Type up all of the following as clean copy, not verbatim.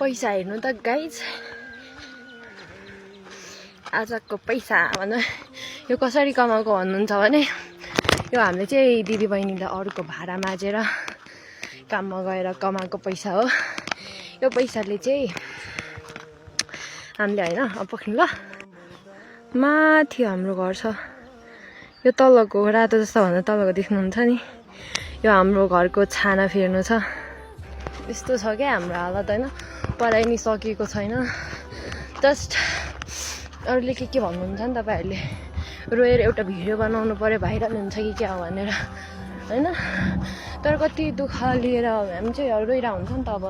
पैसा हेर्नु त गाइज आजको पैसा भन्नु यो कसरी कमाएको भन्नुहुन्छ भने यो हामीले चाहिँ दिदी बहिनीले अरूको भाडा माझेर काममा गएर कमाएको पैसा हो। यो पैसाले चाहिँ हामीले होइन अब पक्रिनु ल माथि हाम्रो घर छ। यो तलको रातो जस्तो भन्दा तलको देख्नुहुन्छ नि यो हाम्रो घरको छाना फेर्नु छ। यस्तो छ क्या हाम्रो हालत होइन पढाइ नि सकिएको छैन। जस्ट अरूले के भन्नुहुन्छ नि तपाईँहरूले रोएर एउटा भिडियो बनाउनु पर्यो भाइरल हुन्छ कि क्या भनेर होइन। तर कति दुःख लिएर हामी चाहिँ रोइरहेको हुन्छ नि त। अब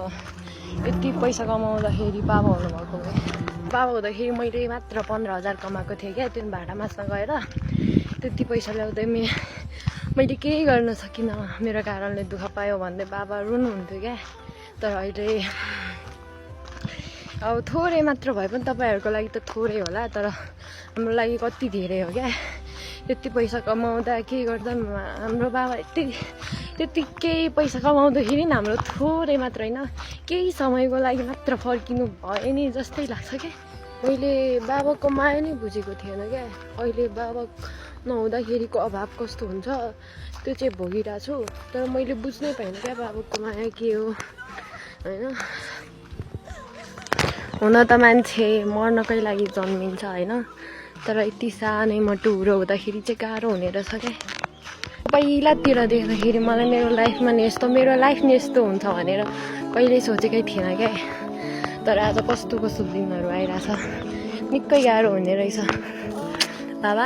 यति पैसा कमाउँदाखेरि बाबा हुनुभएको भए बाबा हुँदाखेरि मैले मात्र 15,000 कमाएको थिएँ क्या। त्यो भाडा माझ्न गएर त्यति पैसा ल्याउँदै मैले केही गर्न सकिनँ मेरो कारणले दुःख पायो भन्दै बाबा रुनुहुन्थ्यो क्या। तर अहिले अब थोरै मात्र भए पनि तपाईँहरूको लागि त थोरै होला तर हाम्रो लागि कति धेरै हो क्या। त्यति पैसा कमाउँदा के गर्दा हाम्रो बाबा त्यति केही पैसा कमाउँदाखेरि नि हाम्रो थोरै मात्र होइन केही समयको लागि मात्र फर्किनु भयो नि जस्तै लाग्छ क्या। मैले बाबाको माया नै बुझेको थिएन क्या। अहिले बाबा नहुँदाखेरिको अभाव कस्तो हुन्छ त्यो चाहिँ भोगिरहेको छु। तर मैले बुझ्नै पाइनँ क्या बाबाको माया के हो होइन। हुन त मान्छे मर्नकै लागि जन्मिन्छ होइन तर यति सानैमा टुरो हुँदाखेरि चाहिँ गाह्रो हुने रहेछ क्या। पहिलातिर देख्दाखेरि मलाई मेरो लाइफ नि यस्तो हुन्छ भनेर कहिल्यै सोचेकै थिएन क्या। तर आज कस्तो कस्तो दिनहरू आइरहेछ निकै गाह्रो हुने रहेछ। बाबा